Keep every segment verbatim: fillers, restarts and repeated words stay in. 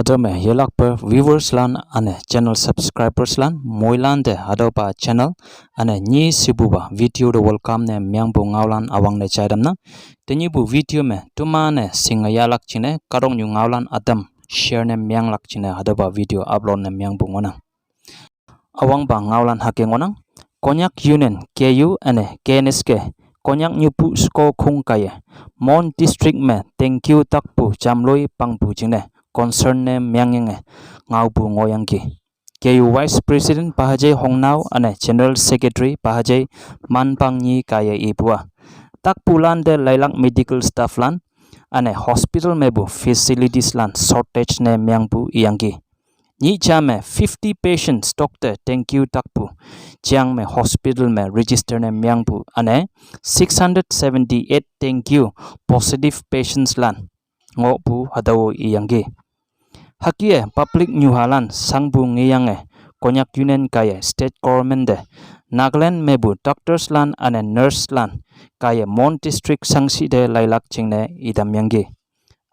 Hatüo me yelakpe viewers lan üne channel subscribers lan moilan te hatüopa channel üne nyi shepupa video te welcome ne meangpu ngaolan üwangne jaitamnang. Tenyihpu video me toman-e shinge yahlak jingne kahtoknyu ngaolan ütam share ne meanglak jingne hatüopa video upload ne meangpu ngohnang. Üwangpa ngaolan hüke ngohnang. Konyak Union, K U üne K N S K, Konyak nyupu sheko khong kaiye, Mon District me dengkyu takpu jamloi pangpu jingne concern ne meangyange ngaopu ngohyangki. K U Vice President Pahajei Hongnao üne General Secretary Pahajei Manpang nyi kaiye ipu-a, takpulante leilak medical staff lan üne hospital mepu facilities lan shortage ne meangpu iyangki. Nyih ja me fifty patients doctor dengkyu takpu jeang me hospital me register ne meangpu üne six hundred seventy-eight dengkyu positive patients lan ngohpu hatüo iyangki. Hüke public nyuhalan shangpu ngeyange Konyak Union kaiye state government te Nagaland mepu doctors lan üne nurse lan kaiye Mon District shangshih te leilak jingne itamyangki.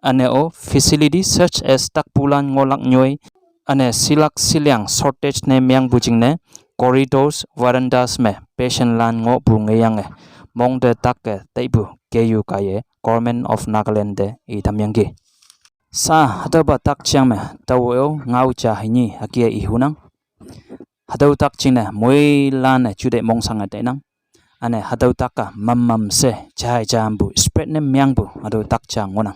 Üne-o facility such as takpulan ngohlak nyoi üne shilak shiliang shortage ne meangpu jingne corridors, verandas me patient lan ngohpu ngeyange mongte take taipu K U kaiye Government of Nagaland te itamyangki. Sa hatüopa tak jeang me taowe-o ngao ja hei nyi hüke ihunang. Hatüo tak jingne moilan-e jute mongshange tainang. Üne hatüo tak-a mamam she jai jampu spread ne meangpu hatüo tak ja ngohnang.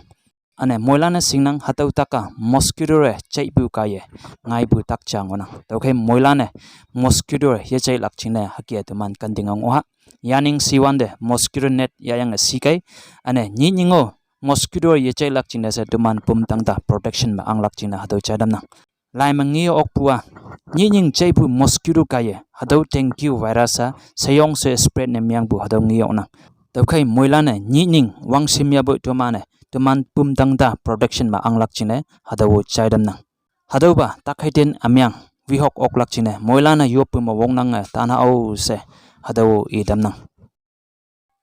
Üne moilan-e shingnang hatüo tak-a mosquito-e jaipu kaiye ngaipu tak ja ngohnang. Tüokhei moilan-e mosquito yejailak jingne hüke teman kanting ang oha. Yaning shiwante mosquito net yahyange shikei. Üne nyih nying-o mosquito yejailak jingne she teman pumtang te protection me anglak jingne hatüo jaitamnang. Lai me nge okpu-a, nyih nying jaipu mosquito kaiye hatüo dengue virus-a sheyong she spread ne meangpu hatüo nge oknang. Tüokhei moilan-e nyih nying wangshim yahpu teman-e teman pumtang te protection me anglak jingne hatüo-o jaitamnang. Hatüopa takheiten ümeang wehok oklak jingne moilan-e yoppu me wongnange tana-o she hatüo-o itamnang.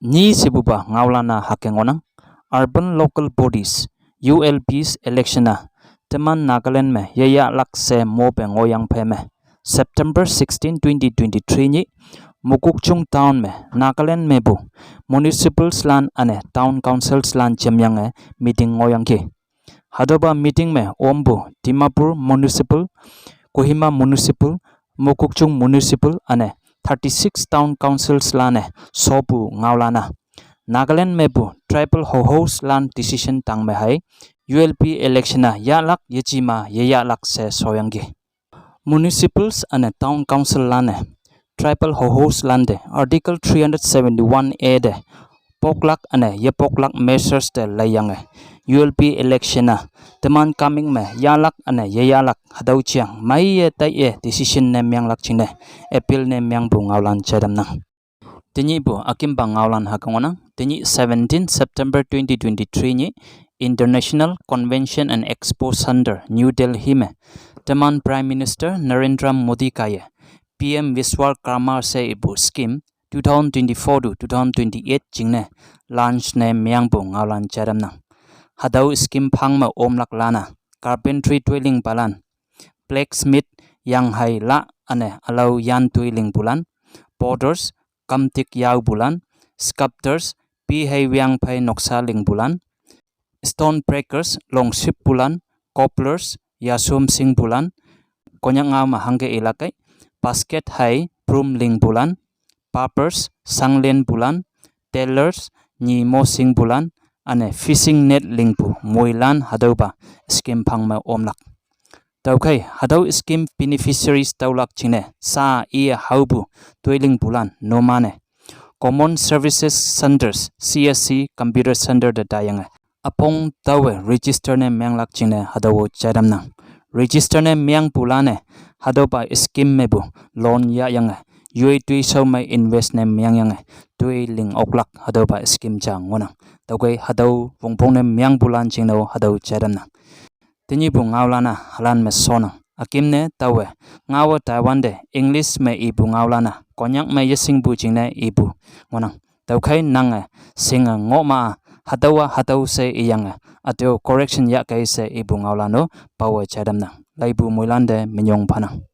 Nyi shepupa ngaolan-a hüke ngohnang. Urban Local Bodies, U L Bs election-a teman Nagaland me yeyahlak she mope ngohyang phei me September sixteen, twenty twenty-three nyih Mokokchung town me Nagaland mepu municipals lan üne town councils lan jemyange meeting ngohyangki. Hatüopa meeting me ompu Dimapur Municipal, Kohima Municipal, Mokokchung Municipal üne thirty-six town councils lan-e shopu ngaolan-a, Nagaland mepu tribal hohos lan decision tangme hei U L B election-a yahlak yejema yeyahlak she shoyangki. Municipals üne town council lan-e tribal hohos lante Article three hundred seventy-one A te poklak üne yepoklak measures te leiyange U L B election-a teman coming me yahlak üne yeyahlak hatüo jeang meiye taiye decision ne meanglak jingne appeal ne meangpu ngaolan jaitamnang. Tenyihpu ükimpa ngaolan hüke ngohnang. Tenyih seventeen September twenty twenty-three nyih International Convention and Expo Center, New Delhi me teman Prime Minister Narendra Modi kaiye P M Vishwakarma she ipu scheme two thousand twenty-four to two thousand twenty-eight jingne launch ne meangpu ngaolan jaitamnang. Hatüo scheme phang me omlak lan-a carpentry toilingpalan, blacksmith, yanghei la üne ülao yan toilingpulan, potters, kamtik yaopulan, sculptors, pihei wiang phei noksa lingpulan, stone breakers, longshippulan, cobblers, yasum shingpulan, Konyak ngao me hangke ilak kei, basket hei broom lingpulan, barbers, sanglenpulan, tailors, nyi mo shingpulan, üne fishing net lingpu moilan hatüopa scheme phang me omlak. Tüokhei hatüo scheme beneficiaries tüolak jingne sa iye haopu toilingpulan numan-e Common Services Centers, C S C Computer Center te taiyange üpong taowe register ne meanglak jingne hatüo-o jaitamnang. Register ne meangpulan-e hatüopa scheme mepu loan yahyange yoi toishao me invest ne meangyange toi ling oklak hatüopa scheme ja ngohnang. Tüokhei hatüo wongpong ne meangpulan jingne-o hatüo jaitamnang. Tenyihpu ngaolan-a halan me shonnang. Ükimne taowe ngaowe taiwante English me ipu ngaolan-a Konyak me yeshingpu jingne ipu ngohnang. Tüokhei nange shinge ngohma Hatüowa hatüo she iyange, hatüo correction yahkei she ipu ngaolan-o pawe jai tamnang. Laipu moilan te minyong phanang.